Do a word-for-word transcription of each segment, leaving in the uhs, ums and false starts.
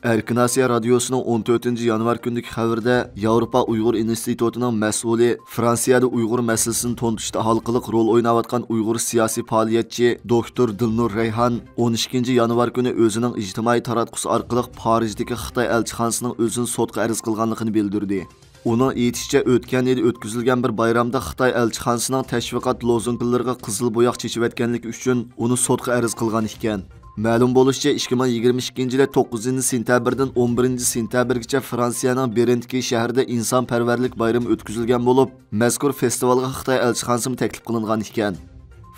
ئەركىن ئاسىيا رادىيوسىنىڭ ئون تۆتىنچى يانۋار كۈنىدىكى خەۋىرىدە، ياۋروپا ئۇيغۇر ئىنستىتۇتىنىڭ مەسئۇلى، فرانسىيەدە ئۇيغۇر مەسىلىسىنى تونۇتۇشتا ھالقىلىق رول ئويناۋاتقان ئۇيغۇر سىياسىي پائالىيەتچى دوكتور دىلنۇر رەيھان ئون ئىككىنچى يانۋار كۈنى ئۆزىنىڭ ئىجتىمائىي تاراتقۇسى ئارقىلىق پارىژدىكى خىتاي ئەلچىخانىسىنىڭ ئۆزىنى سوتقا ئەرز قىلغانلىقىنى بىلدۈردى. ئۇنىڭ ئېيتىشىچە، ئۆتكەن يىلى ئۆتكۈزۈلگەن بىر بايرامدا خىتاي ئەلچىخانىسىنىڭ تەشۋىقات لوزۇنكىلىرىغا قىزىل بوياق چېچىۋەتكەنلىكى ئۈچۈن ئۇنى سوتقا ئەرز قىلغان ئىكەن. مەلۇم بولۇشىچە، ئىككى مىڭ يىگىرمە ئىككىنچى يىلى توققۇزىنچى سېنتەبىردىن ئون بىرىنچى سېنتەبىرگىچە فرانسىيەنىڭ بېرنتكى شەھىرىدە ئىنسانپەرۋەرلىك بايرىمى ئۆتكۈزۈلگەن بولۇپ، مەزكۇر فېستىۋالغا خىتاي ئەلچىخانىسىمۇ تەكلىپ قىلىنغان ئىكەن.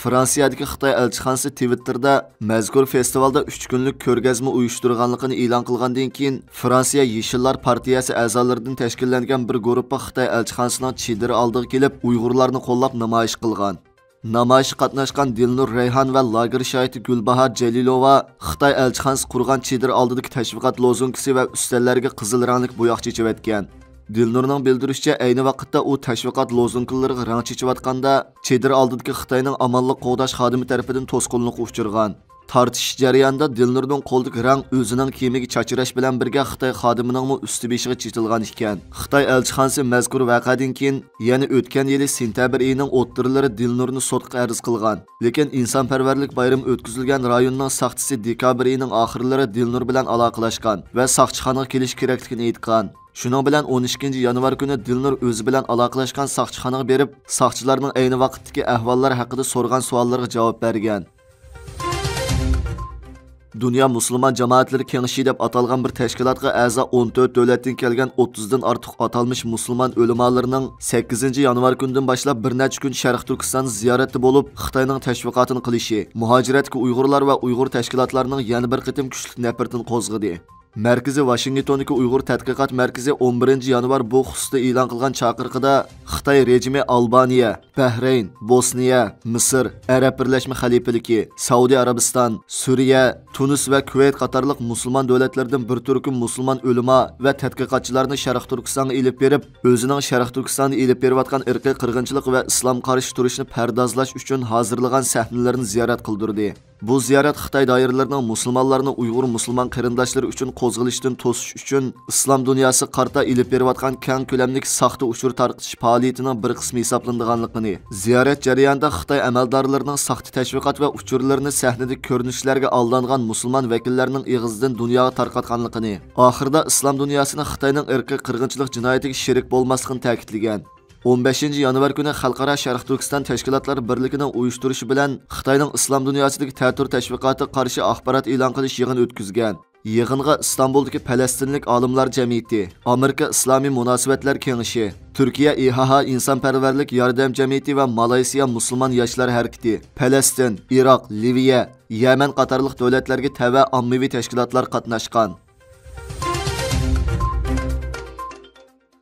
فرانسىيەدىكى خىتاي ئەلچىخانىسى تىۋىتتېردا مەزكۇر فېستىۋالدا ئۈچ كۈنلۈك كۆرگەزمە ئۇيۇشتۇرغانلىقىنى ئېلان قىلغاندىن كېيىن، فرانسىيە يېشىللار پارتىيەسى ئەزالىرىدىن تەشكىللەنگەن بىر گۇرۇپپا خىتاي ئەلچىخانىسىنىڭ چېدىرى ئالدىغا كېلىپ، ئۇيغۇرلارنى قوللاپ نامايىش قىلغان. نامايىشقا قاتناشقان دىلنۇر رەيھان ۋە لاگېر شاھىتى گۈلباھار جەلىلوۋا خىتاي ئەلچىخانىسى قۇرغان چېدىر ئالدىدىكى تەشۋىقات لوزۇنكىسى ۋە ئۈستەللەرگە قىزىل رەڭلىك بوياق چېچىۋەتكەن. دىلنۇرنىڭ بىلدۈرۈشىچە، ئەينى ۋاقىتتا ئۇ تەشۋىقات لوزۇنكىلىرىغا رەڭ چېچىۋاتقاندا، چېدىر ئالدىدىكى خىتاينىڭ ئامانلىق قوغداش خادىمى تەرىپىدىن توسقۇنلۇققا ئۇچرىغان. تارتىشىش جەريانىدا دىلنۇرنىڭ قولىدىكى رەڭ ئۆزىنىڭ كىيىمىگە چاچراش بىلەن بىرگە خىتاي خادىمىنىڭمۇ ئۈستى بېشىغا چېچىلغان ئىكەن. خىتاي ئەلچىخانىسى مەزكۇر ۋەقەدىن كېيىن يەنە ئۆتكەن يىلى سېنتەبىر ئېيىنىڭ ئوتتۇرىلىرى دىلنۇرنى سوتقا ئەرز قىلغان. لېكىن ئىنسانپەرۋەرلىك بايرىمى ئۆتكۈزۈلگەن رايوننىڭ ساقچىسى دېكابىر ئېيىنىڭ ئاخىرلىرى دىلنۇر بىلەن ئالاقىلەشكەن ۋە ساقچىخانىغا كېلىشى كېرەكلىكىنى ئېيتقان. شۇنىڭ بىلەن ئون ئىككىنچى يانۋار كۈنى دىلنۇر ئۆزى بىلەن ئالاقىلەشكەن ساقچىخانىغا بېرىپ، ساقچىلارنىڭ ئەينى ۋاقىتتىكى ئەھۋاللار ھەققىدە سورىغان سوئاللىرىغا جاۋاب بەرگەن. دۇنيا مۇسۇلمان جامائەتلىرى كېڭىشى دەپ ئاتالغان بىر تەشكىلاتقا ئەزا ئون تۆت دۆلەتتىن كەلگەن ئوتتۇزدىن ئارتۇق ئاتالمىش مۇسۇلمان ئۆلىمالىرىنىڭ سەككىزىنچى يانۋار كۈنىدىن باشلاپ بىر نەچچە كۈن شەرقىي تۈركىستاندا زىيارەتتە بولۇپ، خىتاينىڭ تەشۋىقاتىنى قىلىشى، مۇھاجىرەتتىكى ئۇيغۇرلار ۋە ئۇيغۇر تەشكىلاتلارنىڭ يەنە بىر قېتىم كۈچلۈك نەپرىتىنى قوزغىدى. مەركىزى ۋاشىنگتوندىكى ئۇيغۇر تەتقىقات مەركىزى ئون بىرىنچى يانۋار بۇ خۇسۇستا ئېلان قىلغان چاقىرىقىدا، خىتاي رېجىمى ئالبانىيە، بەھرەين، بوسنىيە، مىسىر، ئەرەب بىرلەشمە خەلىپىلىكى، سەئۇدى ئەرەبىستان، سۈرىيە، تۇنىس ۋە كۇۋەيت قاتارلىق مۇسۇلمان دۆلەتلىرىدىن بىر تۈركۈم مۇسۇلمان ئۆلىما ۋە تەتقىقاتچىلارنى شەرقىي تۈركىستانغا ئېلىپ بېرىپ، ئۆزىنىڭ شەرقىي تۈركىستاندا ئېلىپ بېرىۋاتقان ئىرقىي قىرغىنچىلىق ۋە ئىسلامغا قارشى تۇرۇشنى پەردازلاش ئۈچۈن ھازىرلىغان سەھنىلىرىنى زىيارەت قىلدۇردى. بۇ زىيارەت خىتاي دائىرىلىرىنىڭ مۇسۇلمانلارنى ئۇيغۇر مۇسۇلمان قېرىنداشلىرى ئۈچۈن قوزغىلىشتىن توسۇش ئۈچۈن ئىسلام دۇنياسىغا قارىتا ئېلىپ بېرىۋاتقان كەڭ كۆلەملىك ساختا ئۇچۇر تارقىتىش پائالىيىتىنىڭ بىر قىسمى ھېسابلىنىدىغانلىقىنى، زىيارەت جەريانىدا خىتاي ئەمەلدارلىرىنىڭ ساختا تەشۋىقات ۋە ئۇچۇرلىرىنى سەھنىدىكى كۆرۈنۈشلەرگە ئالدانغان مۇسۇلمان ۋەكىللەرنىڭ ئېغىزىدىن دۇنياغا تارقاتقانلىقىنى، ئاخىرىدا ئىسلام دۇنياسىنى خىتاينىڭ ئىرقىي قىرغىنچىلىق جىنايىتىگە شېرىك بولماسلىقىنى تەكىتلىگەن. ئون بەشىنچى يانۋار كۈنى خەلقئارا شەرقىي تۈركىستان تەشكىلاتلار بىرلىكىنىڭ ئۇيۇشتۇرۇشى بىلەن خىتاينىڭ ئىسلام دۇنياسىدىكى تەتۈر تەشۋىقاتىغا قارشى ئاخبارات ئېلان قىلىش يىغىنى ئۆتكۈزگەن. يىغىنغا ئىستانبۇلدىكى پەلەستىنلىك ئالىملار جەمئىيىتى، ئامېرىكا ئىسلامىي مۇناسىۋەتلەر كېڭىشى، تۈركىيە ئىھائا ئىنسانپەرۋەرلىك ياردەم جەمئىيىتى ۋە مالايسىيا مۇسۇلمان ياشلار ھەرىكىتى، پەلەستىن، ئىراق، لىۋىيە، يەمەن قاتارلىق دۆلەتلەرگە تەۋە ئاممىۋى تەشكىلاتلار قاتناشقان.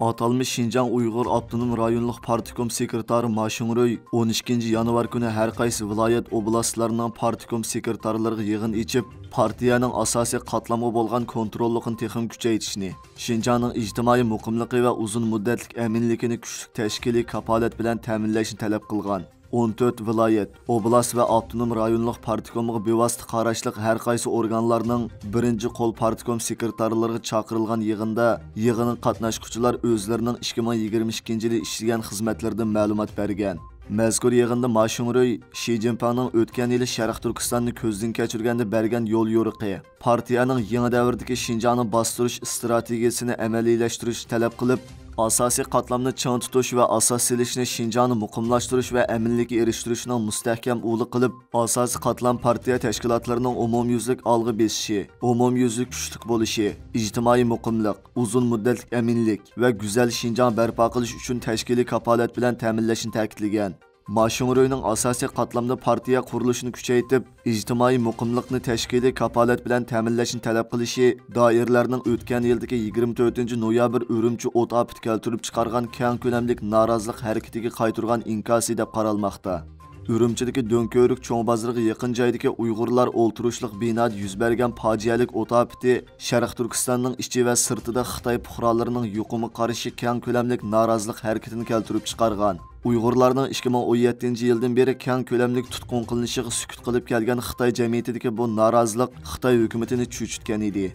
ئاتالمىش شىنجاڭ ئۇيغۇر ئاپتونوم رايونلۇق پارتكوم سېكرېتارى ما شۇڭرۇي ئون ئىككىنچى يانۋار كۈنى ھەر قايسى ۋىلايەت، ئوبلاستلارنىڭ پارتكوم سېكرېتارلىرىغا يىغىن ئېچىپ، پارتىيەنىڭ ئاساسىي قاتلامغا بولغان كونتروللۇقىنى تېخىمۇ كۈچەيتىشنى، شىنجاڭنىڭ ئىجتىمائىي مۇقىملىقى ۋە ئۇزۇن مۇددەتلىك ئەمىنلىكىنى كۈچلۈك تەشكىلىي كاپالەت بىلەن تەمىنلەشنى تەلەپ قىلغان. ئون تۆت ۋىلايەت، ئوبلاست ۋە ئاپتونوم رايونلۇق پارتكومىغا بىۋاسىتە قاراشلىق ھەر قايسى ئورگانلارنىڭ بىرىنچى قول پارتكوم سېكرېتارلىرىغا چاقىرىلغان يىغىندا، يىغىنغا قاتناشقۇچىلار ئۆزلىرىنىڭ ئىككى مىڭ يىگىرمە ئىككىنچى يىلى ئىشلىگەن خىزمەتلىرىدىن مەلۇمات بەرگەن. مەزكۇر يىغىندا ما شۇڭرۇي شى جىنپىڭنىڭ ئۆتكەن يىلى شەرقىي تۈركىستاننى كۆزدىن كەچۈرگەندە بەرگەن يول يورۇقى، پارتىيەنىڭ يېڭى دەۋردىكى شىنجاڭنى باستۇرۇش ئىستراتېگىيىسىنى ئەمەلىيلەشتۈرۈشنى تەلەپ قىلىپ، ئاساسىي قاتلامنى چىڭ تۇتۇش ۋە ئاساس سېلىشنى شىنجاڭنى مۇقىملاشتۇرۇش ۋە ئەمىنلىككە ئېرىشتۈرۈشنىڭ مۇستەھكەم ئۇلى قىلىپ، ئاساسىي قاتلام پارتىيە تەشكىلاتلىرىنىڭ ئومۇميۈزلۈك ئالغا بېسىشى، ئومۇميۈزلۈك كۈچلۈك بولۇشى، ئىجتىمائىي مۇقىملىق، ئۇزۇن مۇددەتلىك ئەمىنلىك ۋە گۈزەل شىنجاڭ بەرپا قىلىش ئۈچۈن تەشكىلىي كاپالەت بىلەن تەمىنلەشنى تەكىتلىگەن. ما شۇڭرۇينىڭ ئاساسىي قاتلامدا پارتىيە قۇرۇلۇشىنى كۈچەيتىپ، ئىجتىمائىي مۇقىملىقنى تەشكىلىي كاپالەت بىلەن تەمىنلەشنى تەلەپ قىلىشى دائىرىلەرنىڭ ئۆتكەن يىلدىكى يىگىرمە تۆتىنچى نويابىر ئۈرۈمچى ئوت ئاپىتى كەلتۈرۈپ چىقارغان كەڭ كۆلەملىك نارازىلىق ھەرىكىتىگە قايتۇرغان ئىنكاسى دەپ قارالماقتا. ئۈرۈمچىدىكى دۆڭكۆۋرۈك چوڭ بازىرىغا يېقىن جايدىكى ئۇيغۇرلار ئولتۇرۇشلۇق بىنادا يۈز بەرگەن پاجىئەلىك ئوت ئاپىتى شەرقىي تۈركىستاننىڭ ئىچى ۋە سىرتىدا خىتاي پۇقرالىرىنىڭ يۇقۇمغا قارشى كەڭ كۆلەملىك نارازىلىق ھەرىكىتىنى كەلتۈرۈپ چىقارغان. ئۇيغۇرلارنىڭ ئىككى مىڭ ئون يەتتىنچى يىلدىن بېرى كەڭ كۆلەملىك تۇتقۇن قىلىنىشىغا سۈكۈت قىلىپ كەلگەن خىتاي جەمئىيىتىدىكى بۇ نارازىلىق خىتاي ھۆكۈمىتىنى چۆچۈتكەن ئىدى.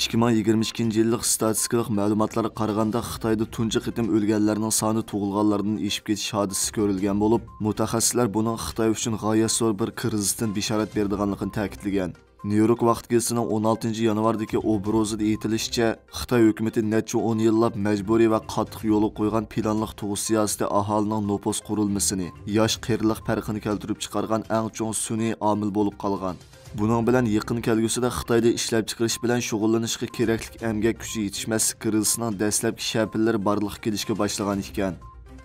ئىككى مىڭ يىگىرمە ئىككىنچى يىللىق ستاتىستىكىلىق مەلۇماتلارغا قارىغاندا، خىتايدا تۇنجى قېتىم ئۆلگەنلەرنىڭ سانى تۇغۇلغانلاردىن ئېشىپ كېتىش ھادىسىسى كۆرۈلگەن بولۇپ، مۇتەخەسسىسلەر بۇنىڭ خىتاي ئۈچۈن غايەت زور بىر كىرىزىستىن بېشارەت بېرىدىغانلىقىنى تەكىتلىگەن. نيۇ يورك ۋاقىت گېزىتىنىڭ ئون ئالتىنچى يانۋاردىكى ئوبروزىدا ئېيتىلىشىچە، خىتاي ھۆكۈمىتى نەچچە ئون يىللاپ مەجبۇرىي ۋە قاتتىق يولغا قويغان پىلانلىق تۇغۇش سىياسىتى ئاھالىنىڭ نوپۇس قۇرۇلمىسىنى، ياش قېرىلىق پەرقىنى كەلتۈرۈپ چىقارغان ئەڭ چوڭ سۈنئىي ئامىل بولۇپ قالغان. بۇنىڭ بىلەن يېقىن كەلگۈسىدە خىتايدا ئىشلەپچىقىرىش بىلەن شۇغۇللىنىشقا كېرەكلىك ئەمگەك كۈچى يېتىشمەسلىك كىرىزىسىنىڭ دەسلەپكى شەپىلىرى بارلىققا كېلىشكە باشلىغان ئىكەن.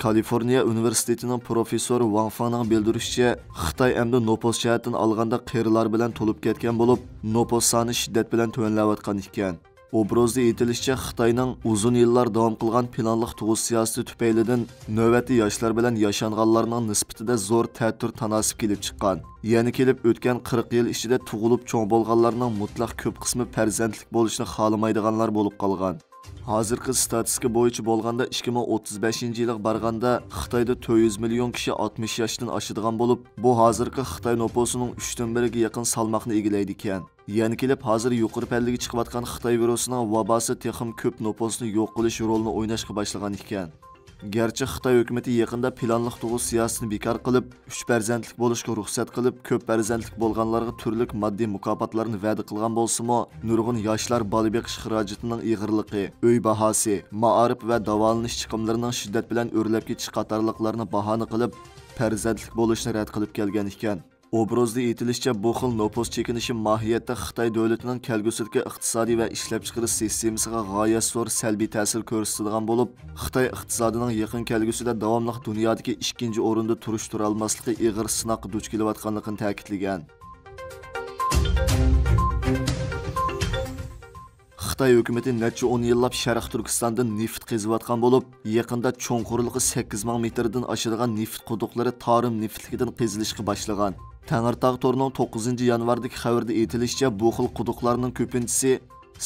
كالىفورنىيە ئۇنىۋېرسىتېتىنىڭ پروفېسسورى ۋاڭ فېڭنىڭ بىلدۈرۈشىچە، خىتاي ئەمدى نوپۇس جەھەتتىن ئالغاندا قېرىلار بىلەن تولۇپ كەتكەن بولۇپ، نوپۇس سانى شىددەت بىلەن تۆۋەنلەۋاتقان ئىكەن. ئوبرازدا ئېيتىلىشىچە، خىتاينىڭ ئۇزۇن يىللار داۋام قىلغان پىلانلىق تۇغۇش سىياسىتى تۈپەيلىدىن نۆۋەتتە ياشلار بىلەن ياشانغانلارنىڭ نىسبىتىدە زور تەتۈر تاناسىپ كېلىپ چىققان. يەنە كېلىپ ئۆتكەن قىرىق يىل ئىچىدە تۇغۇلۇپ چوڭ بولغانلارنىڭ مۇتلەق كۆپ قىسمى پەرزەنتلىك بولۇشنى خالىمايدىغانلار بولۇپ قالغان. ھازىرقى ستاتىستىكا بويىچە بولغاندا، ئىككى مىڭ ئوتتۇز بەشىنچى يىلغا بارغاندا، خىتايدا تۆت يۈز مىليون كىشى ئاتمىش ياشتىن ئاشىدىغان بولۇپ، بۇ ھازىرقى خىتاي نوپۇسىنىڭ ئۈچتىن بىرىگە يېقىن سالماقنى ئىگىلەيدىكەن. يەنە كېلىپ، ھازىر يۇقىرى پەللىگە چىقىۋاتقان خىتاي ۋىرۇسىنىڭ ۋاباسى تېخىمۇ كۆپ نوپۇسنى يوق قىلىش رولىنى ئويناشقا باشلىغان ئىكەن. گەرچە خىتاي ھۆكۈمىتى يېقىندا پىلانلىق تۇغۇش سىياسىتىنى بىكار قىلىپ، ئۈچ پەرزەنتلىك بولۇشقا رۇخسەت قىلىپ، كۆپ پەرزەنتلىك بولغانلارغا تۈرلۈك ماددىي مۇكاپاتلارنى ۋەدە قىلغان بولسىمۇ، نۇرغۇن ياشلار بالا بېقىش خىراجىتىنىڭ ئېغىرلىقى، ئۆي باھاسى، مائارىپ ۋە داۋالىنىش چىقىملىرىنىڭ شىددەت بىلەن ئۆرلەپ كېتىشى قاتارلىقلارنى باھانە قىلىپ، پەرزەنتلىك بولۇشنى رەت قىلىپ كەلگەن ئىكەن. ئوبرازدا ئېيتىلىشىچە، بۇ خىل نوپۇس چېكىنىشى ماھىيەتتە خىتاي دۆلىتىنىڭ كەلگۈسىدىكى ئىقتىسادىي ۋە ئىشلەپچىقىرىش سىستېمىسىغا غايەت زور سەلبىي تەسىر كۆرسىتىدىغان بولۇپ، خىتاي ئىقتىسادىنىڭ يېقىن كەلگۈسىدە داۋاملىق دۇنيادىكى ئىككىنچى ئورۇندا تۇرۇش تۇرالماسلىقى ئېغىر سىناققا دۇچ كېلىۋاتقانلىقىنى تەكىتلىگەن. خىتاي ھۆكۈمىتى نەچچە ئون يىللاپ شەرقىي تۈركىستاندىن نېفىت قېزىۋاتقان بولۇپ، يېقىندا چوڭقۇرلۇقى سەككىز مىڭ مېتىردىن ئاشىدىغان نېفىت قۇدۇقلىرى تارىم نېفىتلىكىدىن قېزىلىشقا باشلىغان. تەڭرىتاغ تورىنىڭ توققۇزىنچى يانۋاردىكى خەۋىرىدە ئېيتىلىشىچە، بۇ خىل قۇدۇقلارنىڭ كۆپىنچىسى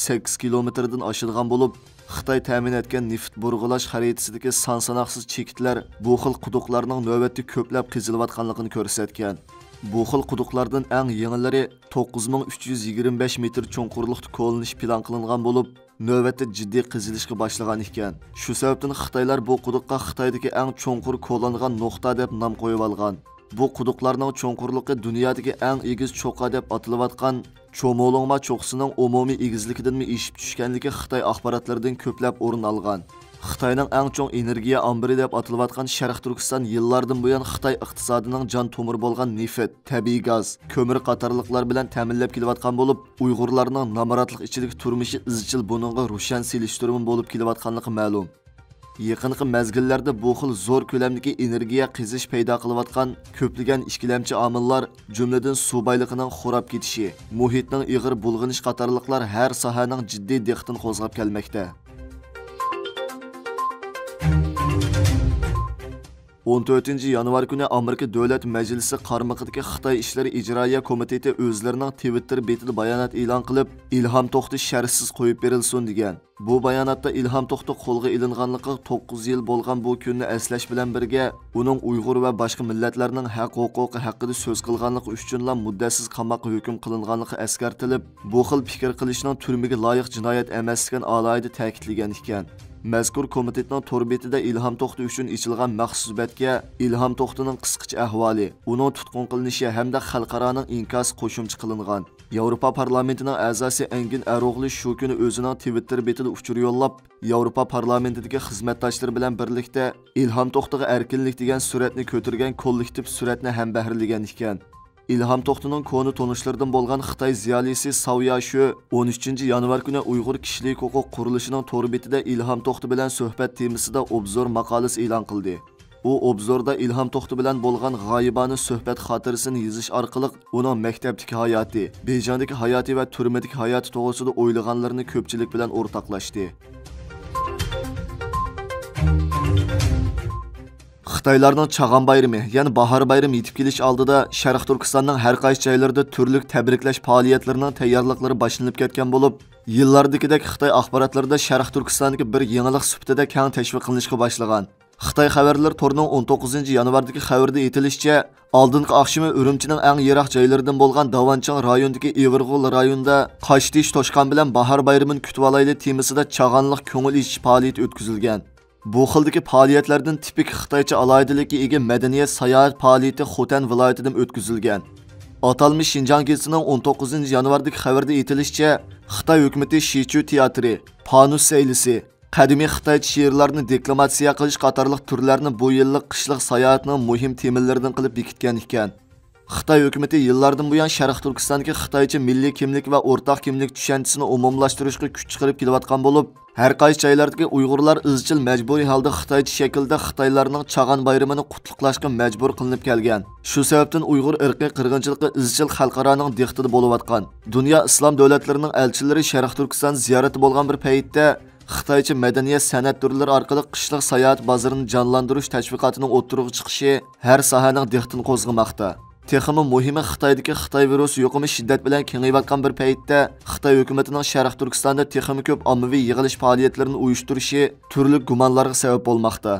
سەككىز كىلومېتىردىن ئاشىدىغان بولۇپ، خىتاي تەمىن ئەتكەن نېفىت بۇرغىلاش خەرىتىسىدىكى سان ساناقسىز چېكىتلەر بۇ خىل قۇدۇقلارنىڭ نۆۋەتتە كۆپلەپ قېزىلىۋاتقانلىقىنى كۆرسەتكەن. بۇ خىل قۇدۇقلاردىن ئەڭ يېڭىلىرى توققۇز مىڭ ئۈچ يۈز يىگىرمە بەش مېتىر چوڭقۇرلۇقتا كولىنىش پىلان قىلىنغان بولۇپ، نۆۋەتتە جىددىي قېزىلىشقا باشلىغان ئىكەن. شۇ سەۋەبتىن خىتايلار بۇ قۇدۇققا خىتايدىكى ئەڭ چوڭقۇر كولانغان نۇقتا دەپ نام قويۇۋالغان. بۇ قۇدۇقلارنىڭ چوڭقۇرلۇقى دۇنيادىكى ئەڭ ئېگىز چوققا دەپ ئاتىلىۋاتقان چومولۇڭما چوققىسىنىڭ ئومۇمىي ئېگىزلىكىدىنمۇ ئېشىپ چۈشكەنلىكى خىتاي ئاخباراتلىرىدىن كۆپلەپ ئورۇن ئالغان. خىتاينىڭ ئەڭ چوڭ ئېنېرگىيە ئامبىرى دەپ ئاتىلىۋاتقان شەرقىي تۈركىستان يىللاردىن بۇيان خىتاي ئىقتىسادىنىڭ جان تومۇرى بولغان نېفىت، تەبىئىي گاز، كۆمۈر قاتارلىقلار بىلەن تەمىنلەپ كېلىۋاتقان بولۇپ، ئۇيغۇرلارنىڭ نامراتلىق ئىچىدىكى تۇرمۇشى ئىزچىل بۇنىڭغا روشەن سېلىشتۇرما بولۇپ كېلىۋاتقانلىقى مەلۇم. يېقىنقى مەزگىللەردە بۇ خىل زور كۆلەمدىكى ئېنېرگىيە قېزىش پەيدا قىلىۋاتقان كۆپلىگەن ئىككىلەمچى ئامىللار، جۈملىدىن سۇ بايلىقىنىڭ خوراپ كېتىشى، مۇھىتنىڭ ئېغىر بۇلغىنىشى قاتارلىقلار ھەر ساھەنىڭ جىددىي دىققىتىنى قوزغاپ كەلمەكتە. ئون تۆتىنچى يانۋار كۈنى ئامېرىكا دۆلەت مەجلىسى قارمىقىدىكى خىتاي ئىشلىرى ئىجرائىيە كومىتېتى ئۆزلىرىنىڭ تىۋىتتېر بېتىدە بايانات ئېلان قىلىپ، ئىلھام توختى شەرتسىز قويۇپ بېرىلسۇن، دېگەن. بۇ باياناتتا ئىلھام توختى قولغا ئېلىنغانلىقىغا توققۇز يىل بولغان بۇ كۈننى ئەسلەش بىلەن بىرگە، ئۇنىڭ ئۇيغۇر ۋە باشقا مىللەتلەرنىڭ ھەق-ھوقۇقى ھەققىدە سۆز قىلغانلىقى ئۈچۈنلا مۇددەتسىز قاماققا ھۆكۈم قىلىنغانلىقى ئەسكەرتىلىپ، بۇ خىل پىكىر قىلىشنىڭ تۈرمىگە لايىق جىنايەت ئەمەسلىكىنى ئالاھىدە تەكىتلىگەن ئىكەن. مەزكۇر كومىتېتنىڭ تور بېتىدە ئىلھام توختى ئۈچۈن ئېچىلغان مەخسۇس بەتكە ئىلھام توختىنىڭ قىسقىچە ئەھۋالى، ئۇنىڭ تۇتقۇن قىلىنىشى ھەمدە خەلقئارانىڭ ئىنكاسى قوشۇمچە قىلىنغان. ياۋروپا پارلامېنتىنىڭ ئەزاسى ئەنگىن ئەروغلى شۇ كۈنى ئۆزىنىڭ تىۋىتتېر بېتىدە ئۇچۇر يوللاپ، ياۋروپا پارلامېنتىدىكى خىزمەتداشلىرى بىلەن بىرلىكتە ئىلھام توختىغا ئەركىنلىك دېگەن سۈرەتنى كۆتۈرگەن كوللېكتىپ سۈرەتنى ھەمبەھىرلىگەن ئىكەن. ئىلھام توختىنىڭ كونا تونۇشلىرىدىن بولغان خىتاي زىيالىيسى ساۋ ياشۆ ئون ئۈچىنچى يانۋار كۈنى ئۇيغۇر كىشىلىك ھوقۇق قۇرۇلۇشىنىڭ تور بېتىدە ئىلھام توختى بىلەن سۆھبەت تېمىسىدا ئوبزور ماقالىسى ئېلان قىلدى. ئۇ ئوبزوردا ئىلھام توختى بىلەن بولغان غايىبانە سۆھبەت خاتىرىسىنى يېزىش ئارقىلىق ئۇنىڭ مەكتەپتىكى ھاياتى، بېيجىڭدىكى ھاياتى ۋە تۈرمىدىكى ھاياتى توغرىسىدا ئويلىغانلىرىنى كۆپچىلىك بىلەن ئورتاقلاشتى. خىتايلارنىڭ چاغان بايرىمى، يەنى باھار بايرىمى يېتىپ كېلىش ئالدىدا شەرقىي تۈركىستاننىڭ ھەر قايسى جايلىرىدا تۈرلۈك تەبرىكلەش پائالىيەتلىرىنىڭ تەييارلىقلىرى باشلىنىپ كەتكەن بولۇپ، يىللاردىكىدەك خىتاي ئاخباراتلىرىدا شەرقىي تۈركىستاندىكى بىر يېڭىلىق سۈپىتىدە كەڭ تەشۋىق قىلىنىشقا باشلىغان. خىتاي خەۋەرلىرى تورىنىڭ ئون توققۇزىنچى يانۋاردىكى خەۋىرىدە ئېيتىلىشىچە، ئالدىنقى ئاخشىمى ئۈرۈمچىنىڭ ئەڭ يىراق جايلىرىدىن بولغان داۋانچىڭ رايونىدىكى ئىۋىرغول رايونىدا قاشتېيىش توشقان بىلەن باھار بايرىمىنى كۈتۈۋالايلى تېمىسىدا چاغانلىق كۆڭۈل ئېچىش پائالىيىتى ئۆتكۈزۈلگەن. بۇ خىلدىكى پائالىيەتلەردىن تىپىك خىتايچە ئالاھىدىلىككە ئىگە مەدەنىيەت ساياھەت پائالىيىتى خوتەن ۋىلايىتىدىمۇ ئۆتكۈزۈلگەن. ئاتالمىش شىنجاڭ گېزىتىنىڭ ئون توققۇزىنچى يانۋاردىكى خەۋىرىدە ئېيتىلىشىچە، خىتاي ھۆكۈمىتى شىچۈ تىياتىرى، پانۇس سەيلىسى، قەدىمىي خىتايچە شېئىرلارنى دېكلاماتسىيە قىلىش قاتارلىق تۈرلەرنى بۇ يىللىق قىشلىق ساياھەتنىڭ مۇھىم تېمىلىرىدىن قىلىپ بېكىتكەن ئىكەن. خىتاي ھۆكۈمىتى يىللاردىن بۇيان شەرقىي تۈركىستاندىكى خىتايچە مىللىي كىملىك ۋە ئورتاق كىملىك چۈشەنچىسىنى ئومۇملاشتۇرۇشقا كۈچ چىقىرىپ كېلىۋاتقان بولۇپ، ھەر قايسى جايلاردىكى ئۇيغۇرلار ئىزچىل مەجبۇرىي ھالدا خىتايچە شەكىلدە خىتايلارنىڭ چاغان بايرىمىنى قۇتلۇقلاشقا مەجبۇر قىلىنىپ كەلگەن. شۇ سەۋەبتىن ئۇيغۇر ئىرقىي قىرغىنچىلىقى ئىزچىل خەلقئارانىڭ دىققىتىدە بولۇۋاتقان. دۇنيا ئىسلام دۆلەتلىرىنىڭ ئەلچىلىرى شەرقىي تۈركىستان زىيارەتتە بولغان بىر پەيتتە، خىتايچە مەدەنىيەت سەنئەت تۈرلىرى ئارقىلىق قىشلىق ساياھەت بازىرىنى جانلاندۇرۇش تەشۋىقاتىنىڭ ئوتتۇرىغا چىقىشى ھەر ساھەنىڭ دىققىتىنى قوزغىماقتا. تېخىمۇ مۇھىمى، خىتايدىكى خىتاي ۋىرۇسى يۇقۇمى شىددەت بىلەن كېڭىيىۋاتقان بىر پەيتتە، خىتاي ھۆكۈمىتىنىڭ شەرقىي تۈركىستاندا تېخىمۇ كۆپ ئاممىۋى يىغىلىش پائالىيەتلىرىنى ئۇيۇشتۇرۇشى تۈرلۈك گۇمانلارغا سەۋەب بولماقتا.